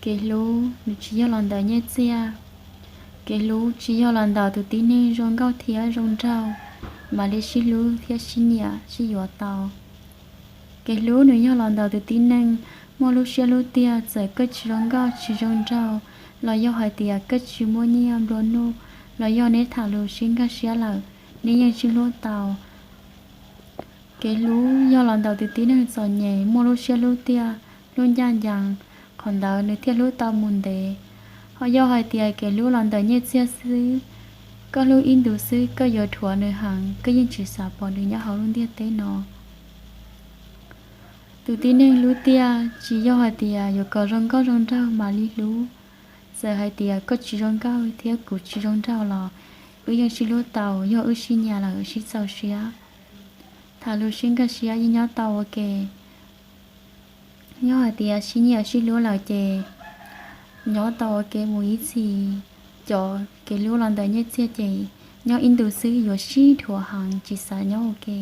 Kev hlub nws tsis yog los ntawm nyiaj txiag. Kev hlub tsis yog los ntawm tus tib neeg zoo nkauj thiab zoo nraug mam li sib hlub thiab sib nyiam sib yuav tau. Kev hlub nws yog los ntawm tus tib neeg muaj lub siab hlub tiag, txawm koj tsis zoo nkauj tsis zoo nraug, los yog hais tias koj tsis muaj nyiaj nplua nuj, los yog neb tham lus sib nkag siab lawm, neb yeej sib hlub tau. Kev hlub yog los ntawm tus tib neeg txom nyem muaj lub siab hlub tiag, hlub ncaj ncees, qhov ntawd nws thiaj hlub tau mus ntev. Ho yog hais tias kev hlub los ntawm nyiaj txiag xwb, koj hlub ib ntus xwb koj yuav dhuav nws heev, koj yeej tsis xav pom nws nyob hauv lub ntiaj teb no. Tus tib neeg hlub tiag tsis yog hais tias yuav kom zoo nkauj zoo nraug mam li hlub. Txawm hais tias koj tsis zoo nkauj thiab kuv tsis zoo nraug los wb yeej sib hlub tau, yog wb sib nyiam lawm sib txaus siab, tham lus sib nkag siab yeej nyob tau ua ke. Yog hais tias sib nyiam sib hlub lawm ces nyob tau ua ke mus ib txhis. Cov kev hlub los ntawm nyiaj txiag ces nyob ib ntus xwb yuav sib dhuav heev tsis xav nyob ua ke.